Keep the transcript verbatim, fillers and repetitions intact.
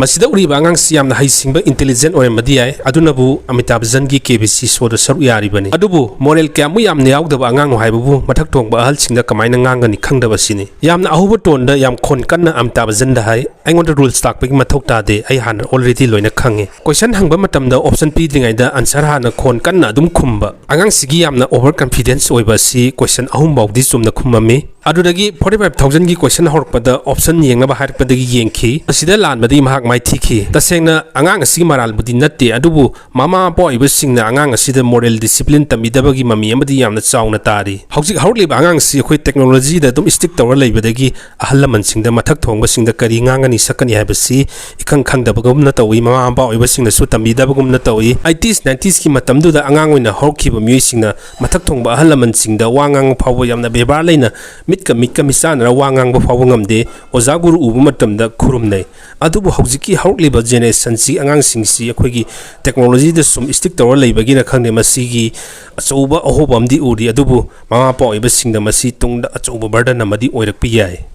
ꯃꯁꯤꯗ ꯎꯔꯤꯕ ꯑꯉꯥꯡꯁꯤ ꯌꯥꯝꯅ ꯍꯩꯁꯤꯡꯕ, intelligent ꯑꯣꯏꯔꯝꯕꯗꯤ ꯌꯥꯏ, ꯑꯗꯨꯅꯕꯨ ꯑꯃꯤꯇꯥꯕ ꯕꯆꯟꯒꯤ KBC showꯗ ꯁꯔꯨꯛ ꯌꯥꯔꯤꯕꯅꯤ꯫ ꯑꯗꯨꯕꯨ moral ꯀꯌꯥꯃꯨꯛ ꯌꯥꯝꯅ ꯌꯥꯎꯗꯕ ꯑꯉꯥꯡꯅꯣ ꯍꯥꯏꯕꯕꯨ ꯃꯊꯛ ꯊꯣꯡꯕ ꯑꯍꯜꯁꯤꯡꯗ ꯀꯃꯥꯏꯅ ꯉꯥꯡꯒꯅꯤ ꯈꯪꯗꯕꯁꯤꯅꯤ꯫ ꯌꯥꯝꯅ ꯑꯍꯧꯕ toneꯗ ꯌꯥꯝ ꯈꯣꯟ ꯀꯟꯅ ꯑꯃꯤꯇꯥꯕ ꯕꯆꯟꯗ ꯍꯥꯏ, "ꯑꯩꯉꯣꯟꯗ rules ꯇꯥꯛꯄꯒꯤ ꯃꯊꯧ ꯇꯥꯗꯦ, ꯑꯩ ꯍꯥꯟꯅ already ꯂꯣꯏꯅ ꯈꯪꯉꯦ"꯫ Question ꯍꯪꯕ ꯃꯇꯝꯗ option ꯄꯤꯗ꯭ꯔꯤꯉꯩꯗ answer ꯍꯥꯟꯅ ꯈꯣꯟ ꯀꯟꯅ ꯑꯗꯨꯝ ꯈꯨꯝꯕ꯫ ꯑꯉꯥꯡꯁꯤꯒꯤ ꯌꯥꯝꯅ over confidence ꯑꯣꯏꯕ ꯑꯁꯤ question ꯑꯍꯨꯝ ꯐꯥꯎꯗꯤ ꯆꯨꯝꯅ ꯈꯨꯝꯃꯝꯃꯤ꯫ ꯑꯗꯨꯗꯒꯤ forty five thousandꯒꯤ question ꯍꯧꯔꯛꯄꯗ option ꯌꯦꯡꯅꯕ ꯍꯥꯏꯔꯛꯄꯗꯒꯤ ꯌꯦꯡꯈꯤ꯫ ꯑꯁꯤꯗ ꯂꯥꯟꯕꯗꯤ ꯃꯍꯥꯛ ꯃꯥꯏꯊꯤꯈꯤ꯫ ꯇꯁꯦꯡꯅ ꯑꯉꯥꯡ ꯑꯁꯤꯒꯤ ꯃꯔꯥꯜꯕꯨꯗꯤ ꯅꯠꯇꯦ, ꯑꯗꯨꯕꯨ ꯃꯃꯥ ꯃꯄꯥ ꯑꯣꯏꯕꯁꯤꯡꯅ ꯑꯉꯥꯡ ꯑꯁꯤꯗ moral discipline ꯇꯝꯕꯤꯗꯕꯒꯤ ꯃꯃꯤ ꯑꯃꯗꯤ ꯌꯥꯝꯅ ꯆꯥꯎꯅ ꯇꯥꯔꯤ꯫ ꯍꯧꯖꯤꯛ ꯍꯧꯔꯛꯂꯤꯕ ꯑꯉꯥꯡꯁꯤ ꯑꯩꯈꯣꯏ technologyꯗ ꯑꯗꯨꯝ stick ꯇꯧꯔ ꯂꯩꯕꯗꯒꯤ ꯑꯍꯜ ꯂꯃꯟꯁꯤꯡꯗ, ꯃꯊꯛ ꯊꯣꯡꯕꯁꯤꯡꯗ ꯀꯔꯤ ꯉꯥꯡꯒꯅꯤ ꯁꯛꯀꯅꯤ ꯍꯥꯏꯕꯁꯤ ꯏꯈꯪ ꯈꯪꯗꯕꯒꯨꯝꯅ ꯇꯧꯏ, ꯃꯃꯥ ꯃꯄꯥ ꯑꯣꯏꯕꯁꯤꯡꯅꯁꯨ ꯇꯝꯕꯤꯗꯕꯒꯨꯝꯅ ꯇꯧꯏ꯫ Eighties, ninetiesꯀꯤ ꯃꯇꯝꯗꯨꯗ ꯑꯉꯥꯡ ꯑꯣꯏꯅ ꯍꯧꯔꯛꯈꯤꯕ ꯃꯤꯑꯣꯏꯁꯤꯡꯅ ꯃꯊꯛ ꯊꯣꯡꯕ ꯑꯍꯜ ꯂꯃꯟꯁꯤꯡꯗ ꯋꯥ ꯉꯥꯡꯕ ꯐꯥꯎꯕ ꯌꯥꯝꯅ ꯕꯦꯕꯥꯔ ꯂꯩꯅ, ꯃꯤꯠꯀ ꯃꯤꯠꯀ ꯃꯤꯆꯥꯟꯅꯔ ꯋꯥ ꯉꯥꯡꯕ ꯐꯥꯎꯕ ꯉꯝꯗꯦ, ꯑꯣꯖꯥ ꯒꯨꯔꯨ ꯎꯕ ꯃꯇꯝꯗ ꯈꯨꯔꯨꯝꯅꯩ꯫ ꯑꯗꯨꯕꯨ ꯍꯧꯖꯤꯛꯀꯤ ꯍꯧꯔꯛꯂꯤꯕ generationꯁꯤ, ꯑꯉꯥꯡꯁꯤꯡꯁꯤ ꯑꯩꯈꯣꯏꯒꯤ technologyꯗ ꯁꯨꯝ stick ꯇꯧꯔ ꯂꯩꯕꯒꯤꯔ ꯈꯪꯗꯦ, ꯃꯁꯤꯒꯤ ꯑꯆꯧꯕ ꯑꯍꯣꯕ ꯑꯃꯗꯤ ꯎꯔꯤ, ꯑꯗꯨꯕꯨ ꯃꯃꯥ ꯃꯄꯥ ꯑꯣꯏꯕꯁꯤꯡꯗ ꯃꯁꯤ ꯇꯨꯡꯗ ꯑꯆꯧꯕ burden ꯑꯃꯗꯤ ꯑꯣꯏꯔꯛꯄ ꯌꯥꯏ꯫